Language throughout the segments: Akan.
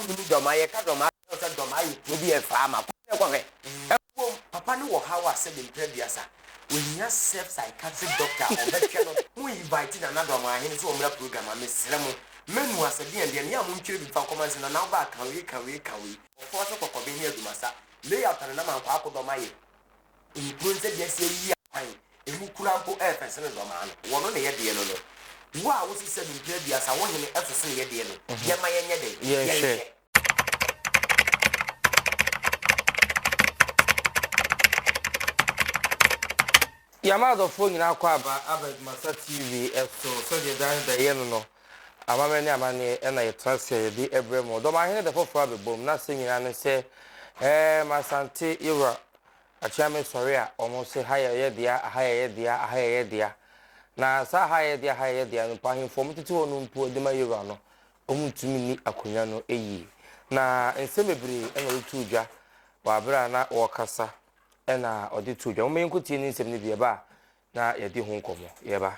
Wonim Dɔmaa, yɛka Dɔmaa a, sɛ Dɔmaa yɛ kuro bi a ɛfaa ma kɔ na kɔhwɛ. Ɛwom, papa no wɔ haw a sɛbe mprɛ aduasa, ohia self psychiatric doctor a ɔbɛhwɛ no. Mo invite Nana Dɔmaahene sɛ ɔmmra program a, mesrɛ mo, menu asɛdeɛn deɛ no, yɛ a montwerɛ bi mfa nkɔma no sɛ Nana wobaa ka wei, ka wei, ka wei. Ɔfoa so kɔkɔbe he adumasa, layout a Nana Mankwaa Akodɔm ayɛ. Nkuro nsɛdeɛ sɛ yi akwan emu kura mpo ɛɛfɛ sene dɔmaa no, wɔno ne yɛdeɛ no no. Wo a wose sɛbi mprɛ aduasa wo hene ɛso sene yɛdeɛ no, yɛma yɛnyɛ dɛn? Yɛnhwɛ. Yɛama adɔfoɔ nyinaa akɔ aba aba Adwumasa TV so sɛdeɛ daa ne da yɛyɛ no no. Amammerɛ ne amanneɛ na yɛtena ase a yɛde brɛ mo. Dɔmahene da foforɔ abɛbom. N'asɛm nyinaa ne sɛ, Ɛɛm, Asante yɛwura Akyeame sɔre a, wɔn se ha yɛ yɛ dea, aha yɛ yɛ dea, aha yɛ yɛ dea. Na saa aha yɛ yɛ dea, aha yɛ yɛ dea no mpo, ahemfo a wɔtete hɔ no mpo de ma yɛwura no, wɔntumi nni akonnwa no yie. Na nsɛm bebree na ɔde too dwa wɔ abere a na wɔrekasa na ɔde too dwa. Momma yɛnkɔtie ne nsɛm no bi, ɛba a na yɛadi ho nkɔmmɔ. Yɛba.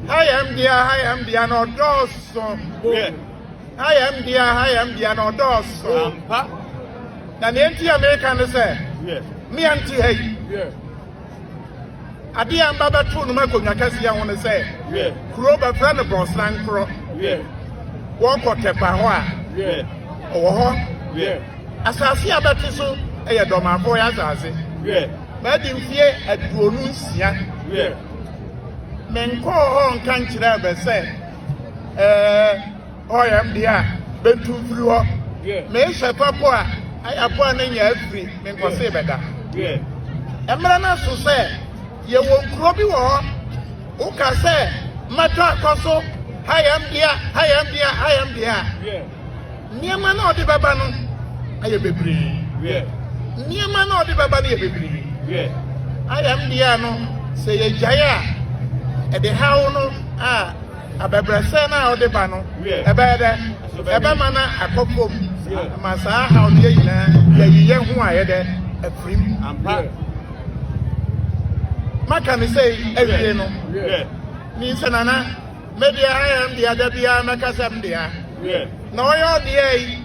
Ha yɛ m dea, ha yɛ m dea na ɔdɔɔso. Ha yɛ m dea, ha yɛ m dea na ɔdɔɔso. Na nea nti a meka ne sɛ, mmea nte ha yi. Adeɛ a mba bɛtoo no m'akonnwa kɛseɛ ho ne sɛ, kuro bɛfrɛ no Brɔsrankorɔ. Wɔkɔ Tɛpa hɔ a, ɔwɔ hɔ. Asase a bɛte so yɛ Dɔmafoɔ asase. Madi mfeɛ 56. Menkɔɔ hɔ nka nkyerɛɛ bɛ sɛ, Ɛɛ, hɔ yɛ m deɛ a, bɛntu mfiri hɔ. Mehyɛ fa po a, ayɛ po a ne nyɛ afiri, menkɔsee bɛ da. Mmerɛ no aso sɛ yɛwɔ nkuro bi wɔ hɔ, woka sɛ mɛtɔ akɔ so, ha yɛ m dea, ha yɛ m dea, ha yɛ m dea a, Nneɛma no a ɔde bɛba no ayɛ bebree. Nneɛma no a ɔde bɛba no yɛ bebree. Ayɛ m deɛ no, sɛ yɛgyae a, ɛde haw no a abɛbrɛsɛ no a ɔde ba no, ɛbɛyɛ dɛ, ɛbɛma no akɔ fam ma saa haw no yɛ nyinaa yɛyi yɛn ho ayɛ dɛ afirim. Maka ne sɛ awie no, ni sɛ nana Me deɛ ayɛ m dea da biara mɛka sɛ m dea. Na ɔyɛ ɔdea yi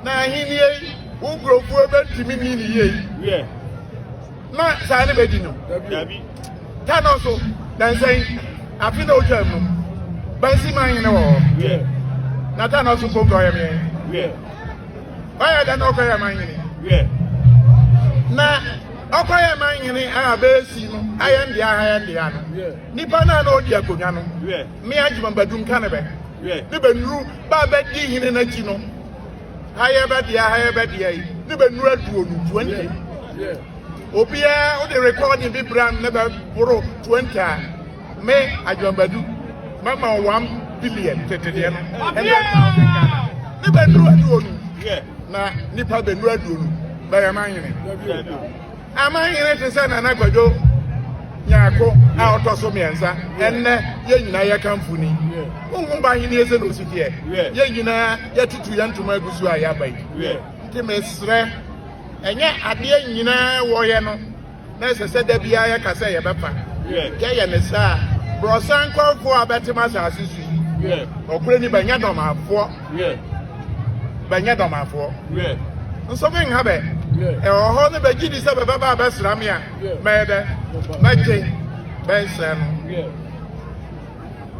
na ahennie yi wo nkurɔfoɔ bɛntumi nni ne yie yi. Na saa ne bɛdi no. Ta no so dansɛn afe na otwam no bansi man hene wɔ hɔ. Na ta no so mpo nka ɔyɛ meɛn. Ɔyɛ dɛ na ɔkɔyɛ man hene. Na ɔkɔyɛ man hene a bɛsi no ayɛ ndea ayɛ ndea no. Nipa no a na ɔdi akonnwa no, me Agyeman Badu nka ne bɛ, ne bɛnuru ba bɛdi hene no akyi no, ha yɛ bɛdeɛ, ha yɛ bɛdeɛ yi, ne bɛnuru aduonu, 20. Obiara wode recording bi bra ne bɛboro 20 a, me Agyeman Badu, mɛma wo 1 billion tete deɛ no, 100,000 Ghana. Ne bɛnuru aduonu, na nipa bɛnuru aduonu, bɛyɛ man hene. Amanhene te sɛ Nana Kwadwo Nyarko a ɔtɔ so mmiɛnsa, ɛnnɛ yɛn nyinaa yɛkamfo ni. Wohu ba ahenni sɛ na osi teɛ. Yɛn nyinaa yɛtutu yɛn ntoma agu so a yɛaba yi. Nti mesrɛ, ɛnyɛ adeɛ nyinaa wɔyɛ no na ɛsɛ sɛ da biara yɛka sɛ yɛbɛfa. Yɛyɛ ne saa a, borɔsan nkɔmfoɔ a bɛtem asase so yi, ɔkorɛ ni bɛnyɛ dɔmafoɔ. Bɛnyɛ dɔmafoɔ. Nso menha bɛ. Ɛwɔ hɔ no bɛgye di sɛ bɛbɛba abɛsra me a, mɛyɛ dɛ? Mɛgye bɛnsrɛ no.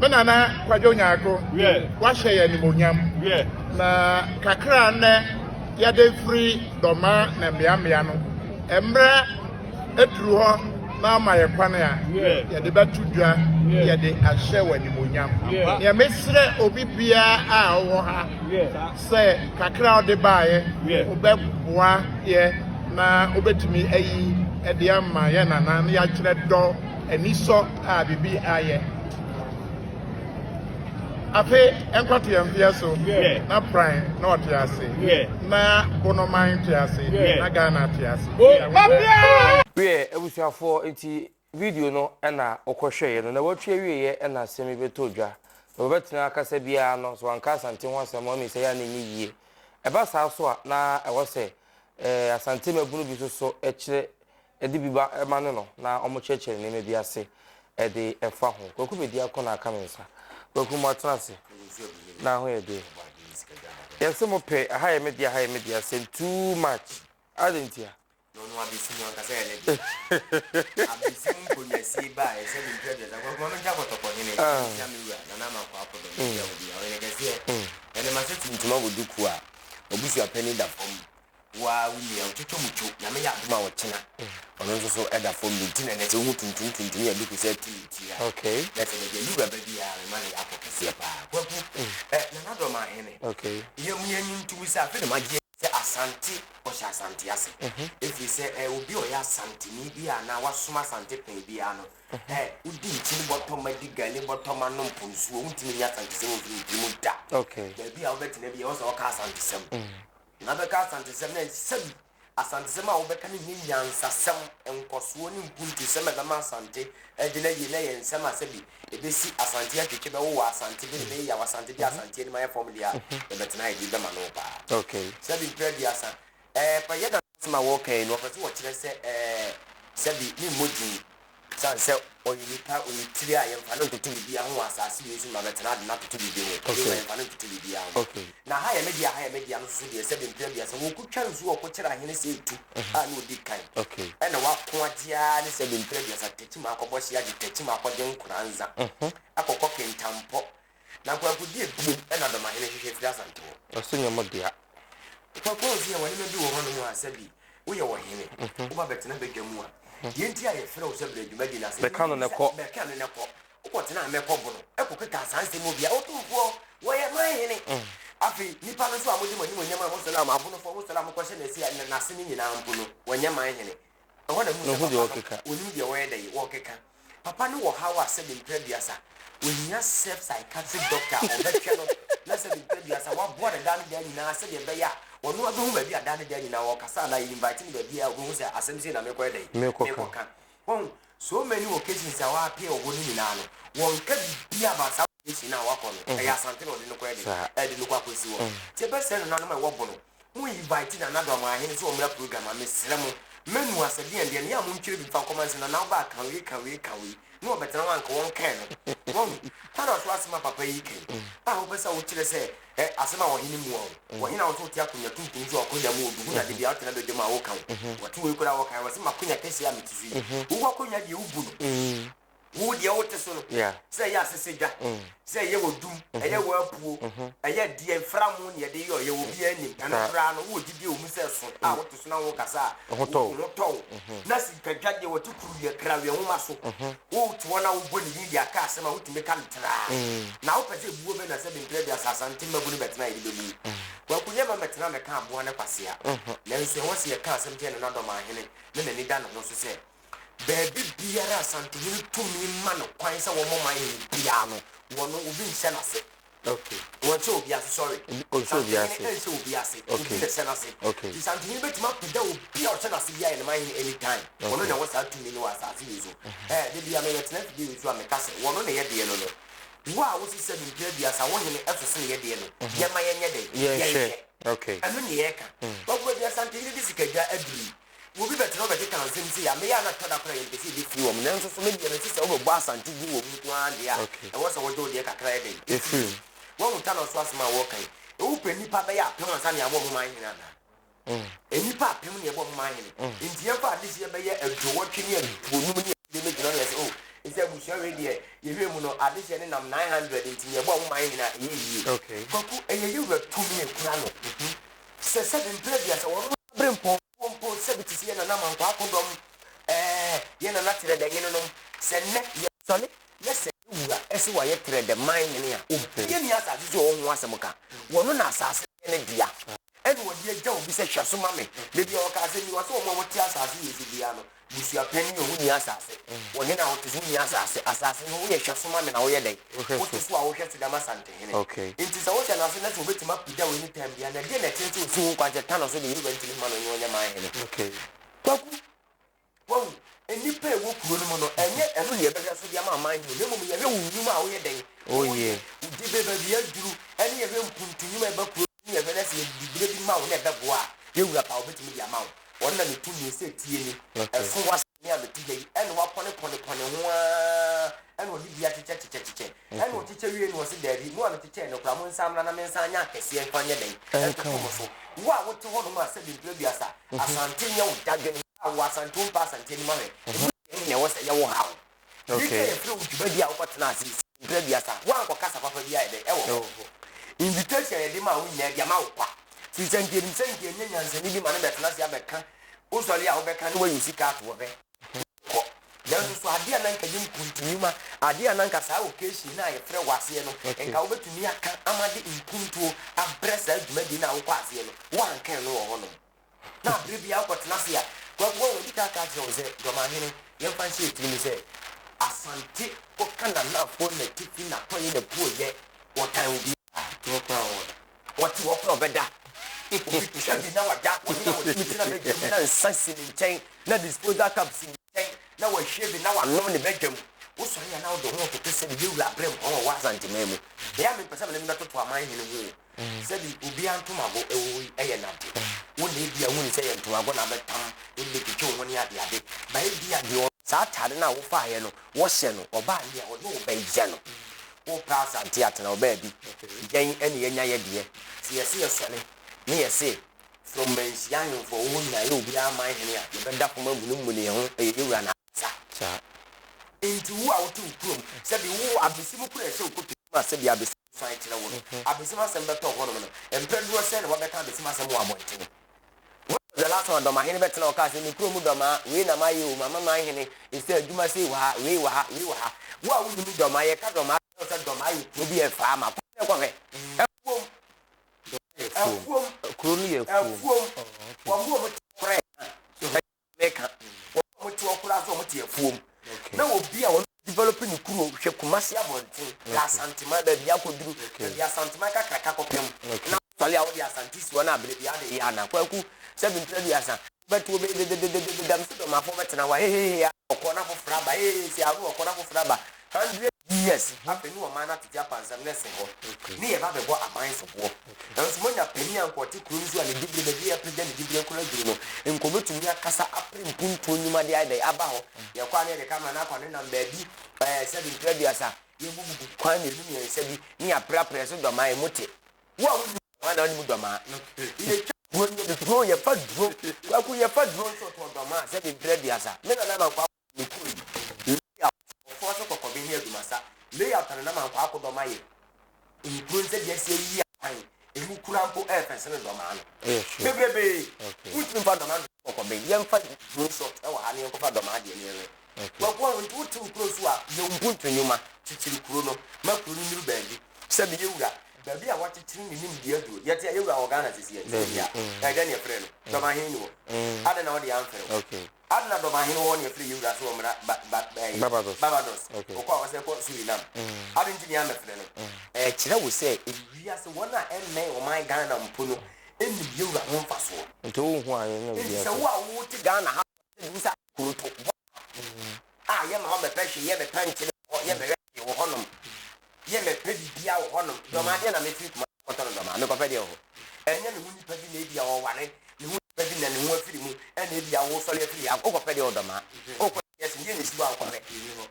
Me nana Kwadwo Nyarko, wahyɛ yɛ animuonyam. Na kakra a nnɛ yɛde firi Dɔma na mmeammea no, mmerɛ Eduru hɔ na ama yɛ kwan a, yɛde bɛto dwa, yɛde ahyɛ wɔ animuonyam. Nea mesrɛ obi biara a ɔwɔ ha sɛ kakra a ɔde baeɛ, wobɛboa yɛ na wobɛtumi ayi de ama yɛ nana na yɛakyerɛ dɔ anisɔ a biribi ayɛ. Afe nkɔto yɛn mfeɛ so na Pran na ɔte ase na Bonoman te ase na Ghana te ase. Wiɛ, abusuafoɔ, nti video no na wokɔhwɛeɛ no, na watwi awieɛ na asɛm yi bɛtɔ dwa. Na wɔbɛtena akasa biara no, sɛ wanka Asante ho asɛm a, ɔne sɛ yɛ a na ɛnyɛ yie. Ɛba saa so a, na ɛwɔ sɛ eh, Asante mmabunu bi nso so kyerɛ de bi ba ma no no na wɔkyerɛkyerɛ nneɛma bi ase de fa ho. Kwaku bɛdi akɔ na aka me nsa. Kwaku mo atena ase na ho yɛ deɛ. Yɛse mo pɛ aha yɛ me dea aha yɛ me dea asɛm too much adɛn ntia? Na ɔno abɛsi mu ankasa yɛ ne dea. Abɛsi mu nkonnwasie ba a ɛsɛ de mprɛ 30. Kwaku ma menkyɛ akɔtɔkɔ hene, menkyia me wura, Nana Amankwaa Apodo, menkyia wo biara, ɔhene kɛseɛ. Ɛnɛ masɛ tuntum abɔ duku a, w'abusuapanin da fam. Wo ara wo nua otwitwa mu two, Nyame yɛ adom a ɔkyena ɔno nso so ɛda fam bi nti na ɛnɛ sɛ wohu tuntum tuntum yɛ duku sɛ ti ne ti a na sɛ baabi a me wura ba biara mema no yɛ akɔ kɛseɛ paa. Kwaku eh, Nana Dormaa-Hene, yɛ mu yɛnyi ntom sɛ afei na magye adi sɛ Asante ɔhyɛ Asante ase ɛfiri sɛ eh, obi a ɔyɛ Asanteni bi a anaa wasom Asante pɛn biara no eh, wodi nkyene bɔtɔma di gale bɔtɔma nom po nsuo wontumi nyɛ Asantesɛm mfiri wo tiri mu da. Baabi a wobɛtena biara ɛwɔ sɛ wɔka Asantesɛm. Na bɛka Asantesɛm na sɛbi Asantesɛm a wobɛka no nyɛ nyansasɛm, nkɔsoɔ ne mpuntusɛm a ɛbɛma Asante agyina yie na ɛyɛ nsɛm a sɛbi ɛbɛsi Asante atwetwe bɛwowɔ Asante bi na ɛbɛyɛ yaw Asante de Asante anim ayɛ fam deɛ a, yɛbɛtena ha yɛde bɛma no paa. Sɛbi mprɛ 30, ɛɛ pa yɛ na asɛm a wɔreka yi no wɔpɛ sɛ wɔkyerɛ sɛ ɛɛ sɛbi memmɔ din Esiane sɛ ɔyɛ nipa, ɔyɛ tiri a yɛmfa no ntoto biribiara ho wɔ asase wei so ma bɛtena ade no atoto biribi ho. Ɛno na yɛmfa no ntoto biribiara ho. Na ha yɛ me dea, ha yɛ me dea no nso so deɛ, sɛbe mprɛ 30, wɔkɔtwa nsuo a ɔkɔkyerɛ ahene sɛ ɛtu a na ɔdi kan. Ɛna wako agye ara ne sɛbe mprɛ 30, takyim akɔbɔ hye agye takyim akɔgye nkoranza, akɔkɔ kentampɔ. Na nkwankwadeɛ bio na Dɔmahene hwehwɛ firi Asante hɔ. Ɔse nyɛ mo dea. Kwaku ɔse yɛwɔ nneɛma bi wɔ hɔnom a sɛbi woyɛ ɔhene, woba bɛtena badwa mu a, deɛ nti a yɛfrɛ wo sɛ brɛ dwumadi no ase, Bɛka no na kɔ. Bɛka no na kɔ. Wokɔtena a mɛkɔ bono, ɛkɔkeka saa nsɛm mu bia, Otumfoɔ, wɔyɛ man hene. Afei nnipa no nso a mode mo animuonyam a mosɔre a, abonofoɔ mosɔre a mokɔhyɛ n'ase no nyinaa mpo no, wɔnyɛ man hene. Ɛhɔ na muhu sɛ papa no, onim deɛ ɔyɛ dɛn, ɔrekeka. Papa no wɔ haw a sɛbe mprɛ 30, ohia self psychiatric doctor a ɔbɛhwɛ no na sɛbe mprɛ 30 waboa no daa ne daa nyinaa sɛdeɛ ɛbɛyɛ a ɔno ara bɛhu baabi a daa ne daa nyinaa ɔrekasa anaa yɛ invite no baabi a ɔbɛhu sɛ asɛm sei na merekɔyɛ dɛn, merekɔka. Wahu, so many occasions a w'appear wɔ hɔ no nyinaa no, wɔnka biribiara about saa occasion no a wakɔ no, ɛyɛ Asante na ɔde no kɔyɛ dɛn, ɛde no kɔ akɔsi hɔ. Nti ɛbɛsrɛ nananom a ɛwɔ Bono, Mo invite Nana Dɔm Ahene sɛ ɔmmra program a, mesrɛ mo, menu asɛdeɛn deɛ no, yɛ a montwerɛ bi mfa nkɔma no sɛ Nana wobaa ka wei, ka wei, ka wei, na ɔbɛtena hɔ a anka wɔnkae no. Wahu? Tana so asɛm a papa yi ka yi, a wopɛ sɛ wokyerɛ sɛ ɛ, asɛm a ɔhene mua wo, ɔhene a wo sɛ wote akonya tuntum so a ɔkonya mu ɔdu hu na da biara wotena badwam a woka wo, wɔte wei koraa wɔkae, wɔse makonya kɛseɛ a mete so yi, wo akonya deɛ wobu no. Wo deɛ wote so no, sɛ ɛyɛ asɛsɛdwa, sɛ ɛyɛ odum, ɛyɛ w'apuo, ɛyɛ deɛ mframo na yɛde yɛ ɔyɛ obiara nim. Ɛno koraa no, wowɔ gyidie wɔ mu sɛ ɛso a wote so na wokasa a, wo ho tɔ wo. Na sikadwa deɛ wɔte kuruwiɛ krawiɛ nwoma so, wote hɔ na wobɔ ne din de aka asɛm a, wotumi ka no traa. Na wopɛ sɛ ebuo bɛ na sɛ mprɛ 30 Asante mmabunu bɛtena a yɛde bɛbu wo. Kwaku nyɛ ma mmɛtena mmɛka aboa ne kwasea. Nanso ɛwɔ sɛ yɛka asɛm kyerɛ Nana Dɔmahene na n'ani da ne ho so sɛ, Baabi biara a Asantehene tumi ma no kwan sɛ wɔmmɔ man hene biara no, wɔ no, obi nhyɛ n'ase. Okay. Wɔnhyɛ obi ase, sorry. Ɔnhyɛ obi ase. Santehene nhyɛ obi ase. Okay. Obi na ɛhyɛ n'ase. Okay. Nti Santehene bɛtumi apagya obi a ɔhyɛ n'ase biara yɛ ne man hene anytime. Okay. Ɔno na ɛwɔ saa tumi no wɔ asase wei so. Ɛɛ, da biara mebɛtena afidie wei so a meka sɛ, wɔno na ɛyɛ deɛ no no. Wo a wosi sɛ mprɛ 30 wo hene ɛso sene yɛ deɛ no, yɛma yɛnyɛ dɛn? Yɛnhwɛ. Okay. Ɛno ne yɛreka. Wagu baabi a Santehene de sikadwa aduru yi. Obi bɛtena hɔ bɛkeka nsɛm sei a, meyɛ a na ɛtɔ da koraa a yɛmpɛ sɛ yɛbɛfiri wɔn, nanso so me deɛ mete sɛ wobɛbɔ Asante din wɔ mu nko ara deɛ a, ɛwɔ sɛ wogye wo deɛ kakra yɛ dɛn? Ɛfiri mu. Woahu Tano so asɛm a wɔreka yi? Wopɛ nnipa bɛyɛ apem ansa na yɛabɔ wɔn man hene anaa? Nnipa apem na yɛbɔ wɔn man hene. Nti yɛmfa adehyeɛ bɛyɛ aduowɔtwe ne aduonum ne akyire mmɛgyina hɔ na yɛsɛ oh, ɛsɛ abusua wei deɛ yɛhwɛ mu no adehyeɛ no nam 900 nti na yɛbɔ wɔn man hene a ɛyɛ yie. Kwaku, ɛyɛ yɛwura tumi a ɛkura no. Sɛ sɛbe mprɛ 30 wɔn aberempɔn mpo sɛbe te sɛ yɛn nana Mankwaa Akodɔm, ɛɛ, yɛn nana Trɛdɛ hene nom, sɛ nnɛ yɛsɔre na sɛ yɛn wura se wayɛ Trɛdɛ man hene a, obiara nni asase so a ɔwɔ ho asɛm ka. Wɔno na asase no yɛ ne dea. Ɛna ɔde agya obi sɛ hwɛ so ma me. Da bi a ɔka asɛm bi, ɔse wɔn a wɔte asase wei so biara no, Busuapanin o, wonni asase. Ɔhene a wote so, wonni asase. Asase no, woyɛ hwɛso ma me na woyɛ dɛn? Wote so a wohwɛ so de ama Asantehene. Enti sɛ wohyɛ no ase na sɛ obetumi apagya wo anytime biara no, ɛdeɛn na ɛkyerɛ sɛ osi ho kwan sɛ Tano so deɛ Yehowa ntumi mma no nyɛ ɔnyɛ man hene? Kwaku, wahu, nnipa a ɛwɔ kuro no mu no, ɛnyɛ ɛno na yɛbɛhwɛ so de ama aman hene, na mmom yɛhwɛ wo nnwuma a woyɛ dɛn? Woyɛ. Wo diberɛ, baabi aduru, ɛne yɛhwɛ mpuntu nnwuma a ɛba kuro no mu, yɛhwɛ na sɛ yɛde diberɛ bi ma wo na ɛbɛboa a, yɛn wura pa, obetumi de ama wo. Ɔno na ne tumi sɛ tie ni. Ɛso w'asɛm. Me a mete ha yi, ɛna wapɔnepɔnepɔne ho ara, ɛna ɔde bi akyekyɛkyekyɛkyekyɛ. Ɛna ɔkyekyɛ wie no, ɔse daabi, mo a mekyekyɛɛ no koraa, monsan mmra na mensan nyɛ akɛseɛ mfa nyɛ dɛn? Ntoto mo so. Wo a wote hɔnom a sɛbi mprɛ aduasa, Asante nyɛ wo dadwene, a wo Asante wompɛ Asante anim ahwɛ, ɛmu deɛn na ɛwɔ sɛ ɛyɛ wo haw? Bere bi a yɛfrɛ wo dwumadi a wokɔtenaa ase yi, sɛ mprɛ aduasa, woankɔkasa papa bi ayɛ dɛn? Ɛwɔ hɔ. Invitation a yɛde maa wo nyinaa, yɛde ama wo kwa. Firi sɛ nka yɛnim sɛ nka yɛnya nyansani bi ma no bɛtena ase abɛka, wosɔre a wobɛka na wayi wo sika ato hɔ hwɛ, kɔ. Nanso so adeɛ a na nka yɛ nkuntu nnwuma, adeɛ a na nka saa occasion no a yɛfrɛ wo aseɛ no, nka wobɛtumi aka ama de nkuntuo abrɛ saa dwumadie no a wokɔ aseɛ no, woanka ɛno wɔ hɔnom. Na bere biara wokɔtena ase a, Kwaku wahu, adi kan aka akyerɛ wo sɛ, Dɔmahene, yɛmfa nhyɛ yɛn tirim sɛ, Asante kɔka Nanafoɔ n'atifi n'atɔeɛ n'apueeɛ, wɔtan obiara. Wɔte hɔ koraa ɔbɛda. Obi twa bi na wada, ɔno na wɔtumi tena badwam na nsa si ne nkyɛn, na disposal cup si ne nkyɛn, na wahwie bi na wanom ne badwam. Wosɔre a na wode wo ho retoto sɛdeɛ yɛn wura Abrɛmpɔn a ɔwɔ Asanteman mu. Ɛyɛ a mempɛ sɛ mene no bɛtoto aman hene ho o. Sɛbi obiara ntomago wɔ hɔ yi yɛ nade. Wo na ebia wuni sɛ yɛ ntomago na abɛtam de betwetwe wo ho ne adeade. Ba ebia deɛ ɔ. Saa ataade no a wofaeɛ no wɔhyɛ no ɔbaa nea ɔne wo bɛyɛ no. Wopɛ Asante atena hɔ baabi. Yɛn ne yɛanya yɛ deɛ. Sɛ yɛse yɛsɔre ne yɛse from Manhyia ahemfo a wɔwɔ hɔ nyinaa yɛ obiara man hene a, yɛbɛda fam amunimuni yɛn ho, ɛyɛ yɛn wura na. Saa. Enti wo a wote wo kurom, sɛbi wo abesim koro a ɛhyɛ wo kotodwe mu a sɛbi abesim suan kyerɛ wo no, abesim asɛm bɛtɔ hɔnom no, mprɛ dodoɔ sɛn na wɔbɛka abesim asɛm wɔ abɔnten? When was the last time a dɔmahene bɛtena hɔ kaa sɛ, me kurom dɔmaa, wei na mayɛ o, mama man hene, ɛsɛ adwuma sei wɔ ha, wei wɔ ha, wei wɔ ha. Wo a wonim dɔmaa, yɛka dɔmaa kyerɛ wo sɛ dɔmaa yɛ kuro bi a ɛfaa ma, kɔ na kɔhwɛ. Afuom. Afuom. Kuro no yɛ afuom. Afuom. Wɔn a wɔte koraa ɛka. Meka, wɔn a wɔte hɔ koraa nso wɔte afuom. Na obi a ɔno develop ne kuro, hwɛ Kumasi abɔnten, hwɛ Asanteman baabi akɔduru, baabi Asanteman kakraka kɔpem, na wosɔre a wode Asante si hɔ na aberɛ biara de yɛ ana? Kwaku, sɛbi mprɛ aduasa, wobɛto wobɛyɛ dedededede, dam so dɔmafoɔ bɛtena hɔ a, hehehe, a ɔkɔ na foforɔ aba, hehehe, sɛ ano ɔkɔ na foforɔ aba, 100 years, afei ne ɔman no atete apansam na ɛsɛn hɔ, ne yɛba bɛbɔ aban soboɔ. Nanso moanya panin a anka ɔte kuro no so a ne diberɛ, baabi a yɛapagya ne diberɛ koraa aduru no, nka ɔbɛtumi akasa apere mpuntuo nnwuma de ayɛ dɛn aba hɔ. Yɛkɔ a na yɛde camera no akɔ ne nam baabi ɛɛ sɛbi mprɛ aduasa, yɛbububu kwan mmienu mmiɛnsa bi ne yɛaprapra so dɔmaa emu te. Wo a wonim dɔmaa na wonim dɔmaa. Yɛtwa duro no yɛde duro yɛfa duro kwaku yɛfa duro nso tɔ dɔmaa sɛbi mprɛ aduasa. Me nana Mankwaa ne kuro yi layout ɔfoɔ so kɔkɔbe ne adumasa layout a nana Mankwaa akɔdɔm ayɛ nkuro no sɛdeɛ asi ayiyi akwan emu kura mpo ɛyɛ fɛ sene dɔmaa no bebrebe wontumi mfa dɔmaa nto kɔkɔbe yɛmfa drone shot ɛwɔ ha ne yɛnkɔfa dɔmaa deɛ ne yɛhwɛ waku ahu nti wote wo kuro so a yɛ mpuntu nnwuma kyekyere kuro no ma kuro no nnuru baabi sɛ meyɛ wura baabi a wakyekyere ne nimdeɛ aduro yɛte a yɛwura wɔ Ghana sisi yɛ sɛ bia ɛdɛ ne yɛfrɛ no dɔmahen ni wɔ adɛn na wode amfrɛ wo Adɛn na dɔmahene wɔ hɔ na yɛfrɛ yɛn wura sɛ ɔmmra ba ba ɛyi Barbados. Barbados. Okay. Ɔkɔ a ɔsɛ kɔ Suriname. Adɛn nti na yɛammɛfrɛ no? Ɛkyerɛ wo sɛ ewiase wɔn a ɛmmɛn ɔman Ghana mpo no nnim yɛn wura ho mfasoɔ. Nti wonhu a yɛnyɛ Nti obi sɛ ase. wo a wote Ghana ha sɛ wo sɛ kuroto bɔ a yɛma wo mɛpɛ hwee yɛmɛpɛ nkyene wɔ hɔ yɛmɛhwɛ hwee wɔ hɔnom yɛmɛpɛ biribiara wɔ hɔnom dɔm adeɛ na mefiri Kumasi kɔtɔ no dɔm a mekɔpɛ deɛ wɔ hɔ ɛnyɛ me ho nipa bi na ebia ɔware ne ho nipa bi na ne ho afiri mu ɛna ebia wosɔre afiri ha wokɔpɛ deɛ wɔ dɔm a wokɔ yɛsɛ deɛ na esi hɔ a wokɔpɛ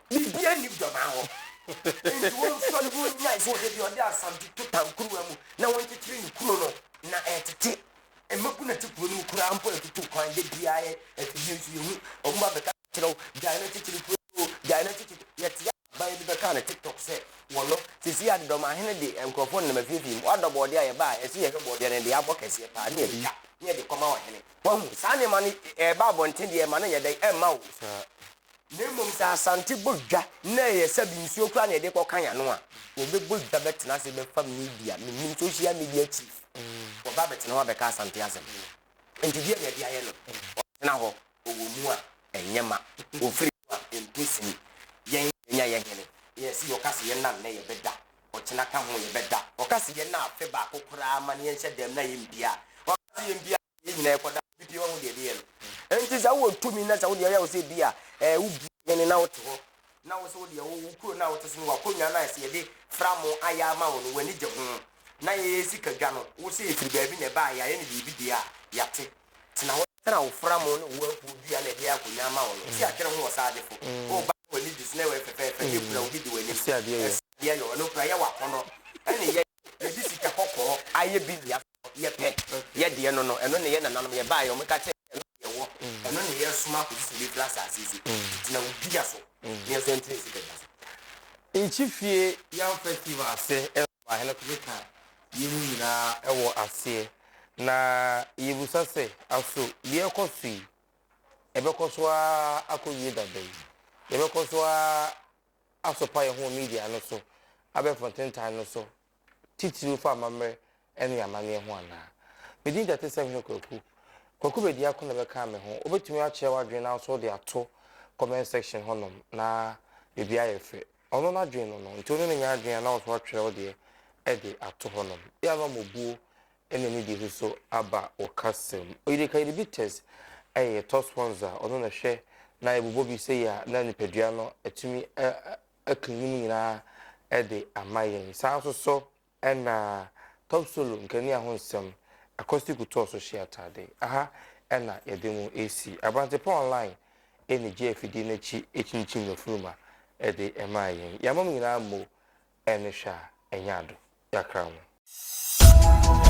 biribiara nni dɔm a hɔ nti wɔnsɔre wɔnyae sɛ ɔde bi ɔde asante to tankuruwa mu na wɔnkyekyere ne kuro no na ɛtete Mmabun a ɛte kuro no mu koraa mpo retutu kwan da biara yɛ afidie nso yɛhu wɔn ba bɛka kyerɛ wo gyae no kyekyere kuro o gyae no kyekyere yɛte aban bi bɛkaa no tiktok sɛ wɔno sisi ade dɔmahene de nkurɔfoɔ nenam afiefie mu wadɔ bɔɔdeɛ a yɛba a ɛsɛ yɛhwɛ bɔɔdeɛ no deɛ abɔ kɛseɛ paa ne yɛtwa ne yɛde kɔma ɔhene wahu saa nneɛma no ɛba abɔnten deɛ ɛma no nyɛ dɛn ɛmma wo Na mmom sɛ Asante bɔ dwa na ɛyɛ sɛbi nsuo koraa na yɛde kɔka yɛn ano a, wɔbɛbɔ dwa bɛtena ase bɛfa media, mennim social media chief, wɔba abɛtena hɔ abɛka Asante asɛm. Nti deɛ na yɛde ayɛ no? Ɔtena hɔ, ɔwɔ mu a, ɛnyɛ ma, ɔfiri mu a, ɛntɔ sini. Yɛn yɛanya yɛn hene, yɛse ɔka se yɛnna nnɛ yɛbɛda, ɔkyena ka ho yɛbɛda, ɔka se yɛnna afe baako koraa ma no yɛnhyɛ dɛm na yɛmpie a, ɔka se yɛmpie a, Yɛn nyinaa yɛkɔda obi pie wahu deɛ ɛde yɛ no. Enti sɛ wowɔ tumi na sɛ wo deɛ ɔyɛ wo sɛ bi a ɛɛ wobu hene na wote hɔ na wo sɛ wo deɛ wo wo kuro no a wote so no w'akonnwa no a ɛsɛ yɛde fra mo ayɛ ama wo no w'ani gye ho na yɛyɛ sika dwa no wo sɛ ɛfiri baabi na ɛbaa yɛayɛ no biribi deɛ a yɛate. Tena hɔ. Ɛna wo fra mo ne wo afuo dua na ɛde akonnwa ama wo no, si atwere ho wɔ saadefo. Wo ba na w'ani gye so na ɛyɛ fɛfɛɛfɛ, ne kura obi di w'anim. Ɛsi adeɛ yɔ. Ɛsi adeɛ yɔ, ɛno kura yɛ w'akɔnnɔ. Ɛne yɛ, yɛde sika kɔkɔɔ ayɛ bi dua so, yɛpɛ, yɛ deɛ no no, ɛno ne yɛ nananom, yɛbaeɛ, wɔka kyerɛɛ yɛn sɛ ɛno ne yɛwɔ, ɛno ne yɛresoma akɔsi sɛ ɛbɛfiri asase yi so. Tena wo dua so, na yɛn nso yɛntena yɛn sika dua so. Nkyi fie yam festival ase nso ahene ko keka yɛn mu nyinaa wɔ aseɛ. Na yɛbisa sɛ, aso deɛ ɛrekɔ so yi, ɛbɛkɔ so ara akɔwie da bɛn? Yɛbɛkɔ so ara asopa yɛn ho wɔ media no so, abɛɛfo ntentan no so, titiriw fa amammerɛ ne amanneɛ ho anaa? Me din Gyate Sɛmhene Kwaku. Kwaku Bediako na ɛbɛkaa me ho. Wobɛtumi akyerɛ w'adwene na nso wode ato comment section hɔnom na biribi ayɛ fɛ. Ɔno n'adwene no no, nti wo ne no nyɛ adwene a na wo nso woatwerɛ wo deɛ de ato hɔnom. Yɛ a na ɔma obuo ne anidie nso so aba wo kasa mu. Oyideka Yɛde Bitters yɛ yɛ top sponsor a ɔno na ɛhwɛ na yɛbobɔ bi sei a na nipadua no atumi akleani mu nyinaa de ama yɛn. Saa nso so na Top Solo nkanea ho nsɛm, acoustic couture so hyɛ atade. Aha na yɛde mo resi. Aberante Pa Online na egye afidie no akyi kyinkyim n'afuruma de maa yɛn. Yɛama mo nyinaa mmo ne hwɛ a ɛnyɛ ado. Yɛakra mo.